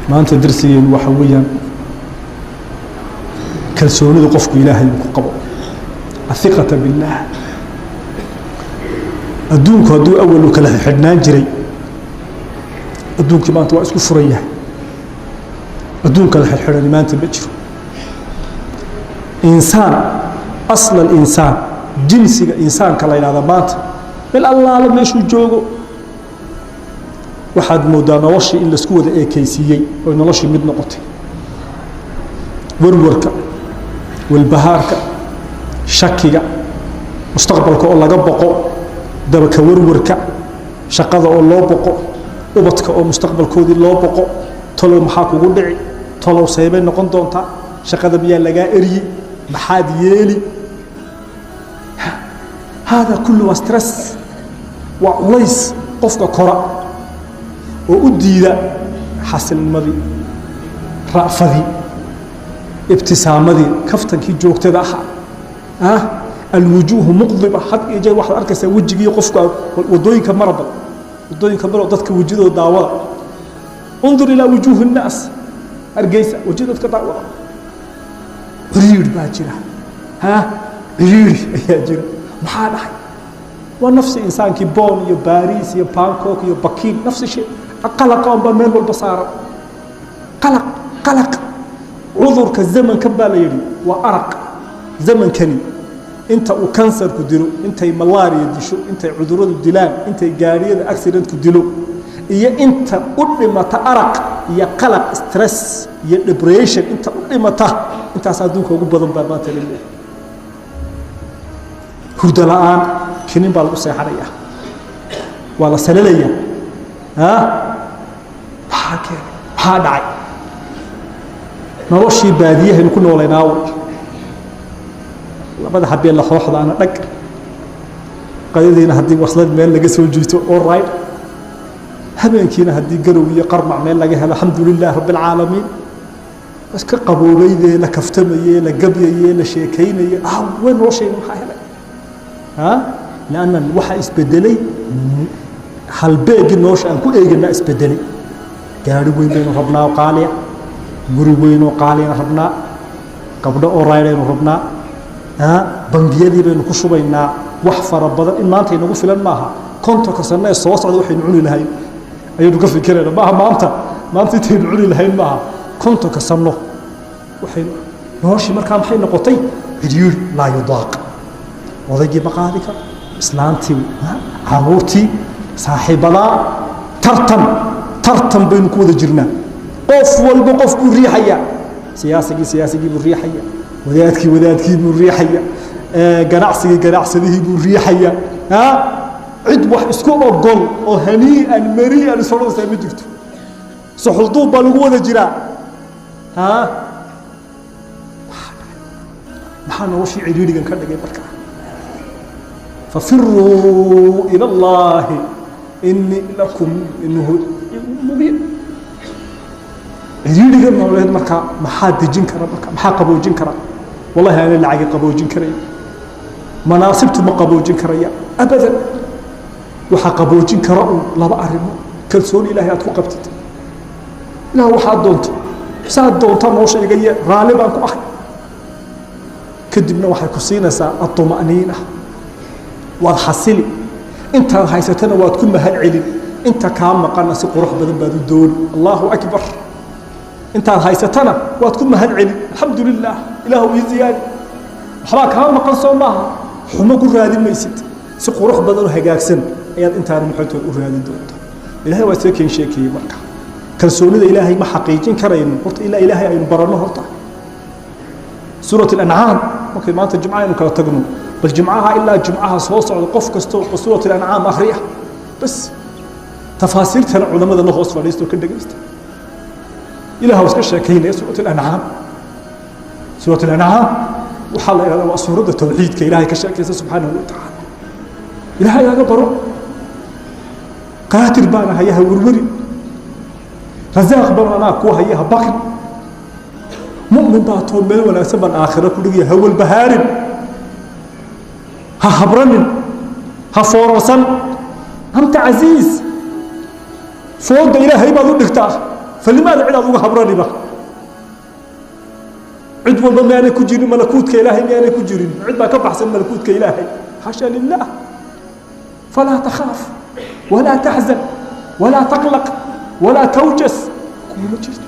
Maanta darsigeenu waxa weeyaan kalsoonida qofku Ilaahay uu ku qabo, athiqata billaah. Adduunku hadduu awal u kala xidhnaan jiray, adduunkii maanta waa isku furan yahay. Adduun kala xidhxidhani maanta ma jiro. Insaan, asl alinsaan, jinsiga insaanka la yidhahda, maanta meel allaala meeshuu joogo waxaad moodaa noloshii in laisku wada eekaysiiyey oy noloshii mid noqotay. Warwarka, walbahaarka, shakiga, mustaqbalka oo laga boqo, dabaka warwarka, shaqada oo loo boqo, ubadka oo mustaqbalkoodii loo boqo, talow maxaa kugu dhici, talow seebay noqon doontaa, shaqada miyaa lagaa eryi, maxaad yeeli? Hada kullu waa stress, waa culays qofka kora oo u diida xasilnimadii, ra'fadii, ibtisaamadii, kaftankii joogtada ahaa. Alwujuuhu muqdiba, had iyo jeer waxaad arkaysaa wejigii qofka. Wadooyinka marabal, wadooyinka maro, dadka wejidooda daawada. Undur ilaa wujuuhi الnaas, Hargeysa weji dadka daawada. Ciriiri baa jira, ha, ciriiri ayaa jira. Maxaa dhacay? Waa nafsi insaankii Bonn iyo Baris iyo Bangkok iyo Bakiin, nafsi shay. Qalaqa unbaa meel walba saaran, qalaq, qalaq. Cudurka zamankan baa la yidhi waa araq. Zamankani inta uu kansarku dilo, intay malaria disho, intay cuduradu dilaan, intay gaariyada accidentku dilo iyo inta u dhimata araq iyo qalaq, stress iyo depression, inta u dhimata intaas adduunka ugu badan baa maanta la leeyahay. Hurdo la'aan, kinin baa lagu seexanaya, waa la salalaya. Maxaa keenay? Maxaa dhacay? Noloshii baadiyahaynu ku noolaynaawo, labada habeen la hooxdaana dhag, qadadiina haddii waslad meel laga soo jiito, all right, habeenkiina haddii garow iyo qarmac meel laga helo, alxamdu lilah rabbi alcaalamiin. Iska qaboobeydee, la kaftamayey, la gabyayey, la sheekaynayey. Way noloshayna maxaa helay? Lanna waxaa isbedelay halbeegii nolosha aan ku eeganaa isbedelay. Gaari weyn baynu rabnaa oo qaaliya, guri weyn oo qaaliyana rabnaa, gabdho oo raydhaynu rabnaa, bangiyadii baynu ku shubaynaa wax fara badan. In maanta inagu filan maaha, 50-ka sano ee soo socda waxaynu cuni lahayn ayaynu ka fikirayna. Maaha maanta, maanta intaynu cuni lahayn maaha, 50-ka sano waxaynu. Noloshii markaa maxay noqotay? Cidhiiri laa yudaaq. Odaygii ma qaadi karo, islaantii, caruurtii, saaxiibadaa, tartan, tartan baynu ku wada jirnaa. Qof walba qof buu riixayaa. Siyaasigii siyaasigii buu riixaya, wadaadkii wadaadkii buu riixaya, ganacsigii ganacsadihii buu riixaya. Cid wax isku ogol oo hanii'an marii'an is odhanaysaa ma jirto. Suxulduub baa lagu wada jiraa. Maxaa noloshii cidhiidhigan ka dhigay markaa? Fafiruu ila اllahi inii lakum minhu mubiin. Cidhiidhigan nololeed markaa maxaa dejin kara? Marka maxaa qaboojin kara? Wallahi aanay lacagi qaboojin karaya, manaasibtu ma qaboojin karaya abadan. Waxaa qaboojin kara uun laba arrimo: kalsooni Ilahay aad ku qabtid, Ilaah waxaad doonto, saad doontaa nolosha iga yee, raalli baan ku ahay. Kadibna waxay ku siinaysaa aطuma'niina, waad xasili, intaad haysatana waad ku mahad celin, inta kaa maqanna si qurux badan baad u dooni. Allahu akbar! Intaad haysatana waad ku mahad celin, alxamdu lilah, ilaahu ii ziyaadi. Waxbaa kaa maqan soo maaha, xumo ku raadin maysid, si qurux badan oo hagaagsan ayaad intaana maxaytood u raadin doontaa. Ilahay waa isaga keen sheekeeyey. Marka kalsoonida Ilaahay ma xaqiijin karayno horta ilaa Ilaahay aynu baranno. Horta suurat alancaam, markay maanta jimca aynu kala tagno, bal jimcaha ilaa jimcaha soo socda qof kastoo suurat alancaam akhriya bas, tafaasiirtana culamada la hoos fadhiisto, ka dhegaysta. Ilaah iska sheekaynaya suurat alancaam. Suurat alancaam waxaa la ihahdaa waa suuradda tawxiidka Ilahay ka sheekaysa subxaanahu wa tacaala. Ilahay aga baro, qaadir baan ahay, ha werweri, rasaaq baan anaa kuu haya, ha baqin, mu'min baa too, meel wanaagsan baan aakhiro ku dhigaya, ha walbahaarin, ha habranin, ha foorarsan, anta casiiz, fooda Ilaahay baad u dhigtaa. Falimaada cid aad uga habraniba? Cid walba miyaanay ku jirin malakuutka Ilaahay? Miyaanay ku jirin? Cid baa ka baxsan malakuutka Ilaahay? Xaasha lilah. Falaa takhaaf walaa taxzan walaa taqlaq walaa tawjas, kuma jirto,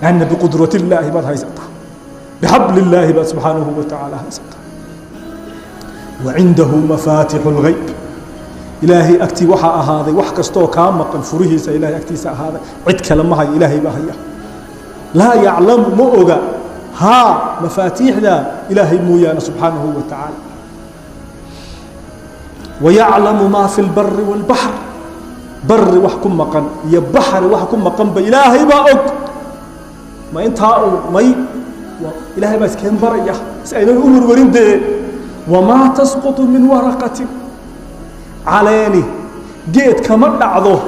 lanna biqudrat illaahi baad haysataa, bixabli illaahi baad subxaanahu wa tacaala haysataa. Wacindahu mafaatixu lgayb, Ilaahay agtii waxaa ahaaday wax kastoo kaa maqan furihiisa. Ilahay agtiisa ahaaday, cid kale ma hayo, Ilaahay baa haya. Laa yaclamu, ma oga haa mafaatiixda Ilaahay mooyaane subxaanahu wa tacaala. Wayaclamu maa fi lbari wاlbaxr, bari wax ku maqan iyo baxri wax ku maqanba Ilaahay baa og. Ma intaa uu may Ilaahay baa iskeen baraya si aynan u warwarin dee. Wamaa tasqutu min waraqatin, caleeni geed kama dhacdo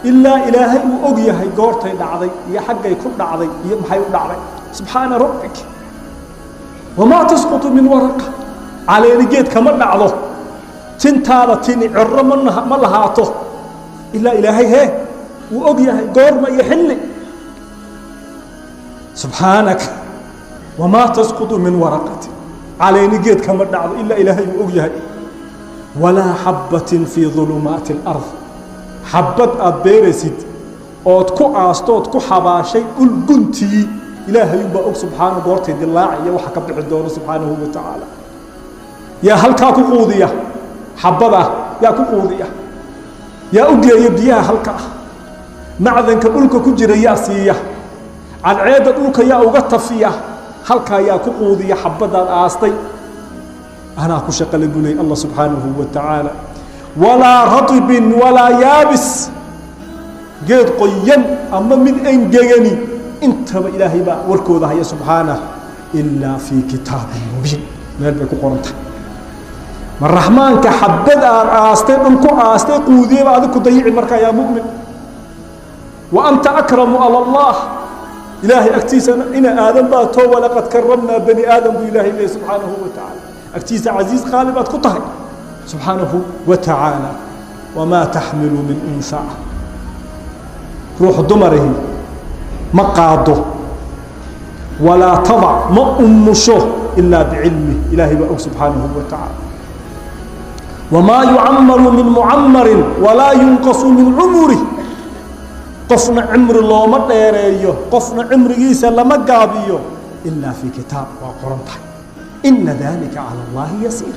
ilaa Ilaahay uu og yahay goortay dhacday iyo xaggay ku dhacday iyo maxay u dhacday. Subxaana rabbik. Wamaa tasqutu min waraqa, caleeni geed kama dhacdo, tintaada tini ciro ma lahaato ilaa Ilaahay hee uu og yahay goorma iyo xilli. Subxaanak. Wamaa tasqutu min waraqatin, caleeni geed kama dhacdo ilaa Ilaahay uu og yahay. Walaa xabbatin fii ulumaati اlard, xabbad aad beeraysid ood ku aastood ku xabaashay dhul guntii, Ilaahay unbaa og subxaana goortay dilaaci iyo waxa ka bixi doono subxaanahu wa tacaala. Yaa halkaa ku quudiya xabbada? Yaa ku quudiya? Yaa u geeya biyaha halka ah? Macdanka dhulka ku jira yaa siiya? Cadceedda dhulka yaa uga tafiya? Halkaa yaa ku quudiya xabbadaad aastay? Anaa ku shaqale buu leey Allah subxaanahu wa tacaala. Walaa ratibin walaa yaabis, geed qoyan ama mid engegani, intaba Ilaahay baa warkooda haya subxaanah. Ilaa fii kitaabin mubiin, meel bay ku qoran tahay. Ma raxmaanka xabad aad aastay dhul ku aastay quudiyaba adig ku dayici markaa yaa mu'min? Wa anta akramu ala Allah, Ilaahay agtiisana ina aadan baa too. Walaqad karamnaa bani aadam buu Ilahay leeyay subxaanahu wa tacaala. Agtiisa casiiz qaali baad ku tahay subxaanahu wa tacaala. Wamaa taxmilu min unhaa, ruux dumarihi ma qaado, walaa tadac, ma umusho, ilaa bicilmih, Ilaahay baa og subxaanahu wa tacaala. Wamaa yucamaru min mucamarin walaa yunqasu min cumurih, qofna cimri looma dheereeyo, qofna cimrigiisa lama gaabiyo, ilaa fii kitaab, waa qoran tahay. Ina dalika cala allahi yasiir.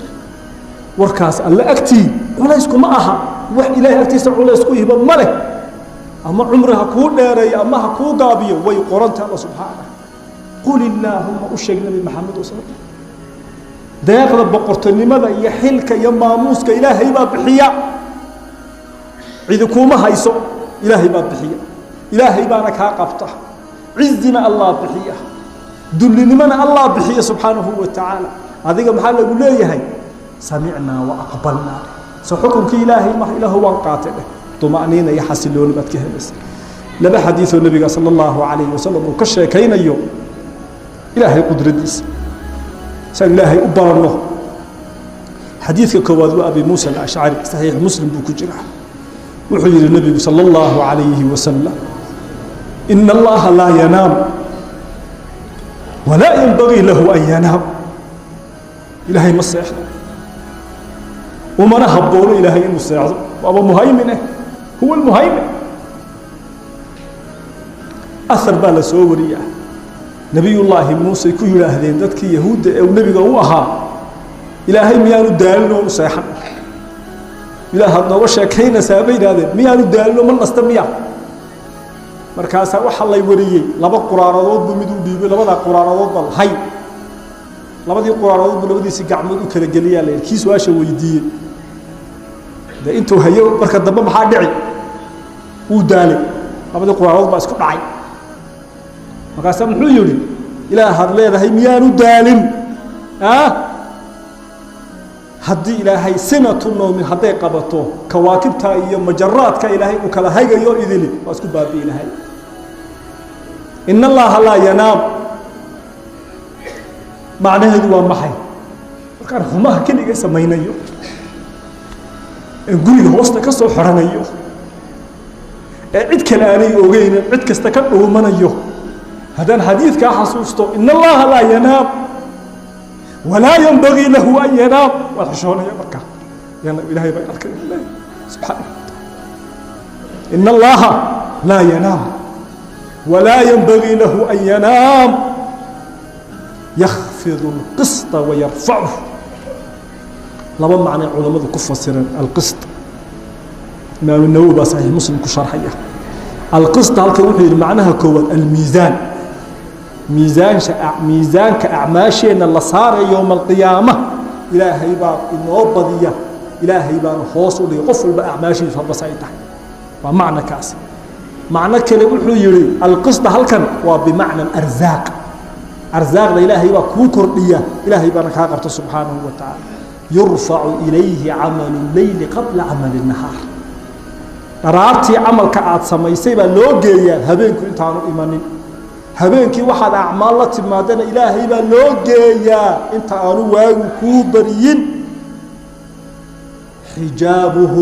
Warkaas alle agtii culayskuma aha. Wax Ilaahay agtiisa culays ku yihiba ma leh. Ama cumri ha kuu dheereeyo ama ha kuu gaabiyo, way qoranta Alla subxaanah. Qul illaahuma, u sheeg Nabi Maxamed sal, deeqda boqortonimada iyo xilka iyo maamuuska Ilaahay baa bixiya, cidi kuuma hayso. Ilaahay baa bixiya, Ilaahay baana kaa qabta. Cizina Allah bixiya, dullinimona Allah bixiya subxaanahu wa tacaala. Adiga maxaa lagu leeyahay? Samicnaa wa aqbalnaa. So xukunkii Ilaahay ma Ilaahu waan qaatay dheh, tuma'niina iyo xasilooni baad ka helaysa. Laba xadiioo nebiga sala allahu calayhi wasalam uu ka sheekaynayo Ilaahay qudradiisa saan Ilaahay u baranno. Xadiidka koowaad waa Abi Muusa Alashcari, Saxiix Muslim buu ku jiraa. Wuxuu yihi nebigu sala allahu calayhi wasalam: ina Allaha laa yanaam walaa yenbagii lahu an yanaam. Ilaahay ma seexdo, umana haboono Ilaahay inuu seexdo, waaba muhaymin eh, huwa almuhaymin. Ahar baa la soo wariyaa, Nebiyullaahi Muusey ku yidhaahdeen dadkii Yahuudda ee uu nebiga u ahaa: Ilaahay miyaanu daalin oonu seexan? Ilaahaad nooga sheekaynaysaa, bay yidhahdeen, miyaanu daalino? Ma nasta miya? Markaasaa waxaa lay wariyey laba quraaradood buu mid u dhiibay. Labadaa quraaradood bal hay, labadii quraaradood buu labadiisii gacmood u kala geliyaa la yidhi kii su-aasha weydiiyey. De intuu hayo marka dambe maxaa dhici? Wuu daalay, labadii quraaradood baa isku dhacay. Markaasaa muxuu yihi: Ilaahaad leedahay miyaanu daalin? Haddii Ilaahay sinatu noomin hadday qabato, kawaakibta iyo majaraadka Ilaahay uu kala hagayo idili waa isku baabi'i lahay. In Allaha laa yanaam macnaheedu waa maxay? Markaan xumaha keliga samaynayo en guriga hoosta ka soo xoranayo Ee cid kale aanay ogeynin, cid kasta ka dhuumanayo, haddaan xadiidkaa xasuusto, in Allaha laa yanaam walaa yanbagii lahu an yanaam, waan xishoonaya markaa. Ilahay baa arkay subxaanahu wataala. In Allaha laa yanaam walaa yanbagii lahu an yanaam, yakfidu alqisطa wayarfacuh. Laba macnay culammadu ku fasireen alqisط. Imaam Nawowi baa Saxiix Muslim ku sharxaya alqisط halkan. Wuxuu yihi macnaha koowaad almiisaan, miisaansha, miisaanka acmaasheenna la saaraya yowma alqiyaama. Ilaahay baa inoo badiya, Ilaahay baana hoos u dhigay, qof walba acmaashiisu habas ay tahay. Waa macno kaasi. Macno kale wuxuu yihi alqisطa halkan waa bimacna arzaaq, arsaaqda Ilaahay baa kuu kordhiya, Ilaahay baana kaa qabta subxaanahu wa tacaala. Yurfacu ilayhi camalu leyli qabla camali nahaar. Dharaartii camalka aad samaysay baa loo geeyaa habeenku intaanu imanin. Habeenkii waxaad acmaal la timaadana Ilaahay baa loo geeyaa inta aanu waagu kuu bariyin. Xijaabuhu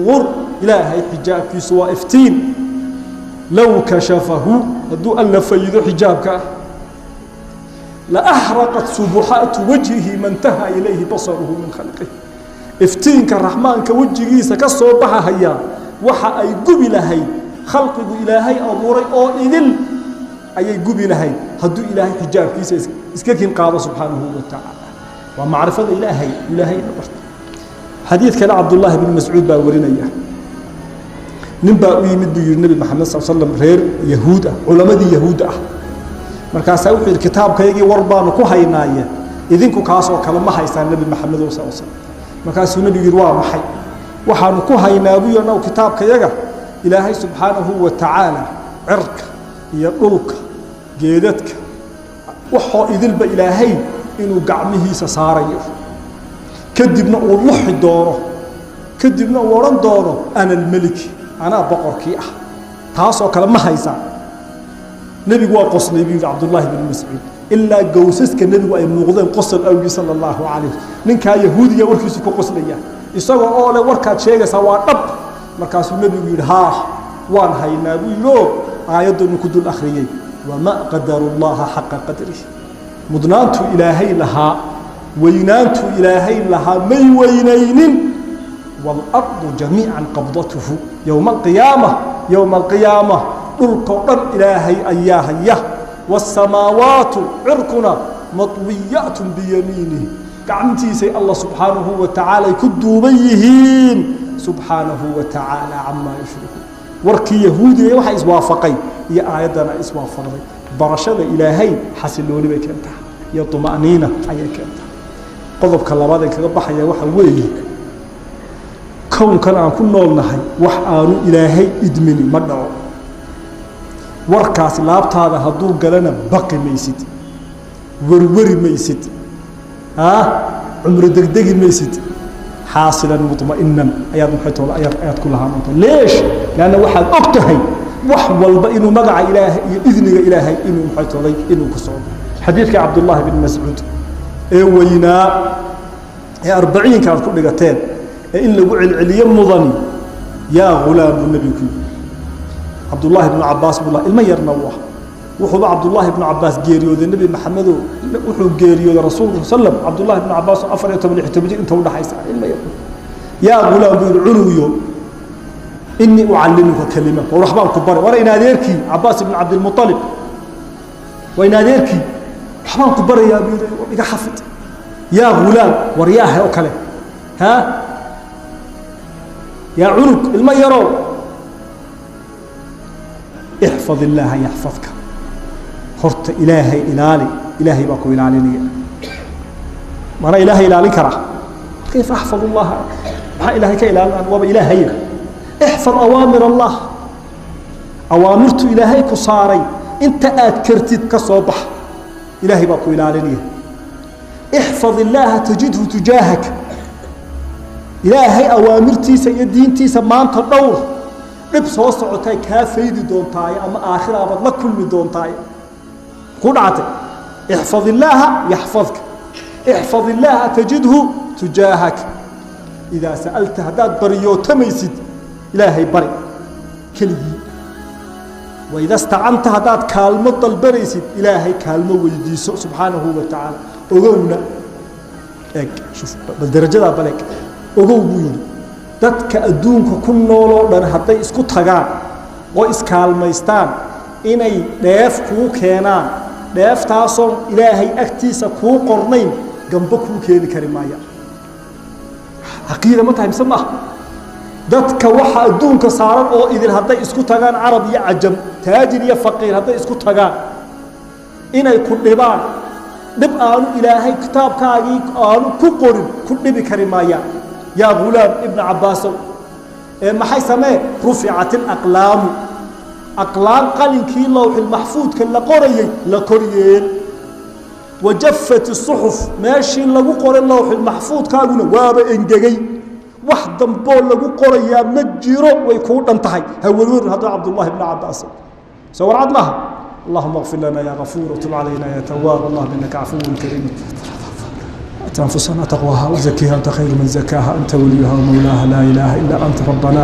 nuur, Ilaahay xijaabkiisu waa iftiin. Low kashafahu, hadduu Alla faydo xijaabka ah, laaxraqat subuxaatu wajhihi ma ntaha ilayhi basaruhu min khalqih. Iftiinka Raxmaanka wejigiisa ka soo baxahayaa waxa ay gubi lahayd khalqigu Ilaahay abuuray oo idil ayay gubi lahayd, hadduu Ilaahay xijaabkiisa iska kin qaado subxaanahu wa tacaala. Waa macrifada Ilaahay, Ilaahayna barta. Xadiid kale Cabdullaahi bn Mascuud baa warinaya. Nin baa u yimid, buu yihi, Nebi Maxamed sal slam, reer Yahuud ah, culamadii Yahuudda ah. Markaasaa wuxuu yidhi, kitaabkaygii war baanu ku haynaaye, idinku kaasoo kale ma haysaan, Nebi Maxamed sal slam? Markaasuu nebigu yidhi, waa maxay waxaanu ku haynaa? Buu yidhi, annagu kitaabkayaga Ilaahay subxaanahu wa tacaala cirka iyo dhulka, geedadka, waxoo idilba Ilaahay inuu gacmihiisa saarayo, kadibna uu luxi doono, kadibna uu odhan doono, ana almelik, anaa boqorkii ah. Taasoo kale ma haysaan? Nebigu waa qoslay, buu yidhi Cabdullaahi bn Mascuud, ilaa gowsaska nebigu ay muuqdeen qosol awgii, sala Allahu calayh. Ninkaa Yahuudiga warkiisu ku qoslaya, isagoo oo le warkaad sheegaysaa waa dhab. Markaasuu nebigu yidhi, haa, waan haynaa, buu yidhi, oo aayaddanu ku dul akhriyey, wama qadaru llaha xaqa qadrih. Mudnaantuu Ilaahay lahaa, weynaantuu Ilaahay lahaa may weynaynin. Waalardu jamiica qabdatuhu yowma alqiyaama, yowma alqiyaama dhulkao dhan Ilaahay ayaa haya. Wasamaawaatu, cirkuna, maطwiyaat biyamiinih, gacantiisay Allah subxaanahu wa tacaala ay ku duuban yihiin, subxaanahu wa tacaala camaa yushrikuun. Warkii Yahuudiga waxa iswaafaqay iyo aayaddana iswaafaqday. Barashada Ilaahay xasilooni bay keentaa iyo طuma'niina ayay keentaa. Qodobka labaad ee kaga baxaya waxa weeye, kownkan aan ku noolnahay wax aanu Ilaahay idmini ma dhaco. Warkaasi laabtaada hadduu galana, baqi maysid, werweri maysid, cumro degdegi maysid. Xaasilan muطma'inan ayaad maxaytooda ayaad ku lahaan doonta. Leesh? Leanna waxaad og tahay wax walba inuu magaca Ilaahay iyo idniga Ilaahay inuu maxaytooday inuu ku socdo. Xadiidka Cabdullaahi bin Mascuud ee weynaa ee arbaciinka aad ku dhigateen ee in lagu celceliyo mudani, yaa ghulaam, buu nebigu ku yidhi. Cabdullaahi bnu Cabaas buu ilmo yarna u ah. Wuxuuba Cabdullaahi bnu Cabaas geeriyooday Nebi Maxamedo, wuxuu geeriyooday Rasuulku sal slam Cabdullahi bnu Cabaas oo 14, 16 jir inta udhaxaysa, ilmo yar. Yaa ghulaam, buu yihi, cunugiyo, inii ucallimuka kalima, war waxbaan ku baray. War in adeerkii Cabaas ibnu Cabdilmualib, waa in adeerkii, waxbaan ku barayaa, buu yihi, iga xafid. Yaa ghulaam, war yaahe oo kale, ha yaa cunug, ilmo yarow, ixfad illaaha yaxfadka. Horta Ilaahay ilaali, Ilaahay baa ku ilaalinaya. Mana Ilaahay ilaalin karaa? Kayfa axfad اllaha? Maxaa Ilaahay ka ilaalin? Waaba Ilaahaya. Ixfad awaamir Allah, awaamirtu Ilaahay ku saaray inta aad kartid ka soo bax, Ilaahay baa ku ilaalinaya. Ixfad illaaha tajidhu tujaahak. Ilaahay awaamirtiisa iyo diintiisa maanta dhowr, dhib soo socotay kaa faydi doontaaye ama aakhira abaad la kulmi doontaaye ku dhacatay. Ixfad illaaha yaxfadka, ixfad illaaha tajidhu tujaahak. Idaa sa'alta, haddaad baryootamaysid, Ilaahay bari. Keligii. Waida stacanta, haddaad kaalmo dalbanaysid, Ilaahay kaalmo weydiiso subxaanahu wa tacaala. Ogowna, eg, shuf bal darajadaa, bal eg. Ogow, buu yidhi, dadka adduunka ku nooloo dhan hadday isku tagaan oo iskaalmaystaan inay dheef kuu keenaan, dheeftaasoo Ilaahay agtiisa kuu qornayn, gambo kuu keeni kari maaya. Caqiida ma tahay mise maaha? Dadka waxa adduunka saaran oo idin hadday isku tagaan, carab iyo cajam, taajir iyo faqiir, hadday isku tagaan inay ku dhibaan, dhib aanu Ilaahay kitaabkaagii aanu ku qorin ku dhibi kari maayaan. Yaa ghulaam Ibna Cabbaasow, ee maxay samee? Ruficat alaqlaamu, aqlaam qalinkii lowxilmaxfuudka la qorayey la koryeel, wajafat isuxuf, meeshii lagu qoray lowxilmaxfuudkaaguna waaba engegay, wax damboo lagu qorayaa ma jiro, way kuu dhan tahay. Hawelwerin hadduu Cabdullahi ibna Cabbaas soo warcad maaha. اللهم اغفر لنا يا غفور وتب علينا يا تواب. اللهم انك عفو كريم. آت أنفسنا تقواها وزكيها، أنت خير من زكاها، أنت وليها ومولاها، لا إله إلا أنت. ربنا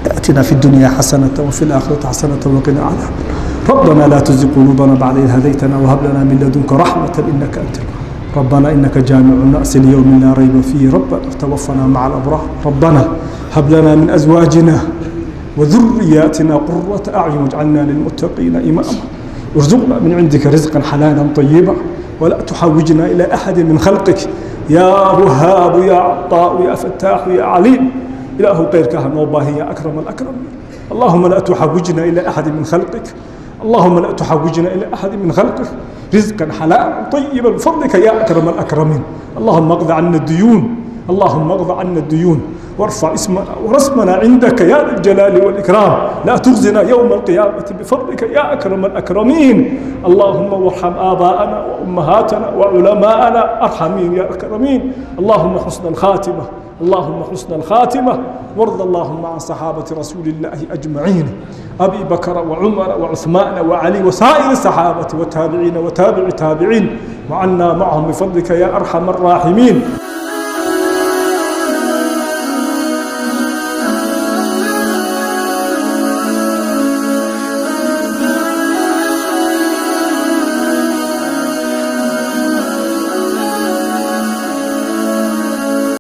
آتنا في الدنيا حسنة وفي الآخرة حسنة وقنا عذاب. ربنا لا تزغ قلوبنا بعد إذ هديتنا وهب لنا من لدنك رحمة إنك أنت. ربنا إنك جامع الناس ليوم لا ريب فيه. ربنا توفنا مع الأبرار. ربنا هب لنا من أزواجنا وذرياتنا قرة أعين واجعلنا للمتقين إماما. ارزقنا من عندك رزقا حلالا طيبا ولا تحوجنا إلى أحد من خلقك يا وهاب يا عطاء يا فتاح يا عليم. إله غيرك نوباه يا أكرم الأكرمين. اللهم لا تحوجنا إلى أحد من خلقك، اللهم لا تحوجنا إلى أحد من خلقك. رزقا حلالا طيبا بفضلك يا أكرم الأكرمين. اللهم اقض عنا الديون، اللهم اقض عنا الديون وارفع اسمنا ورسمنا عندك يا ذا الجلال والإكرام. لا تخزنا يوم القيامة بفضلك يا أكرم الأكرمين. اللهم وارحم آباءنا وأمهاتنا وعلماءنا أرحمين يا أكرمين. اللهم حسن الخاتمة، اللهم حسن الخاتمة. وارض اللهم عن صحابة رسول الله أجمعين، أبي بكر وعمر وعثمان وعلي وسائر الصحابة والتابعين وتابع التابعين، وعنا معهم بفضلك يا أرحم الراحمين.